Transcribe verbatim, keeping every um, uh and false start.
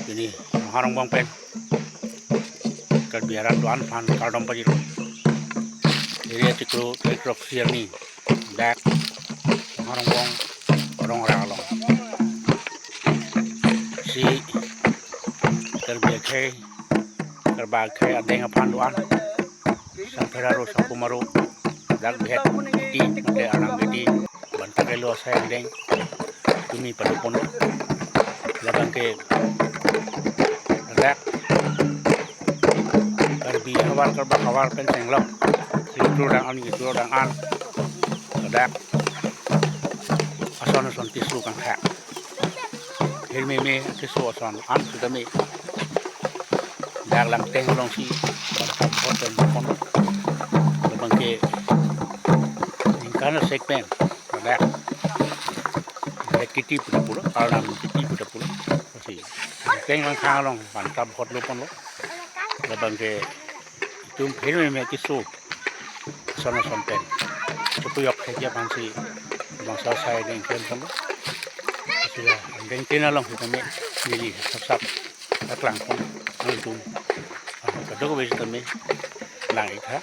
Pini Maha Rongbong pen Karbi arat do-an aphan kardom pajirlo. Area chiklo throk sirni dak Maha Rongbong rong rang along si Karbi akhei, Karbi akhei adeng aphan do-an Sangphera ro, Sangpum aro, dak Bihet Giti, mate Arnam Giti, banta kelo asai angdeng tumi padoponlo. Labang ke dak Karbi havar, Karbak havar pen chenglok, si itur dang an, itur dang an, dak ason ason keso kangthak, hirmeme keso ason an sitame dak Langteng alongsi banta bhot pen pon. Labang ke ningkan asek pen dak Bihet Giti pu ta pulo, Arnam Giti pu ta pulo. Si Langteng Langthang along banta bhot lo ponlo. Labang ke itum hirmeme keso ason ason pen chepuyok thekji aphansi bangso asai angdeng klem ponlo. Sila angdeng tin along sitame neli sapsap paklang pon nangtum, ah, kadokave sitame lang-ik tha.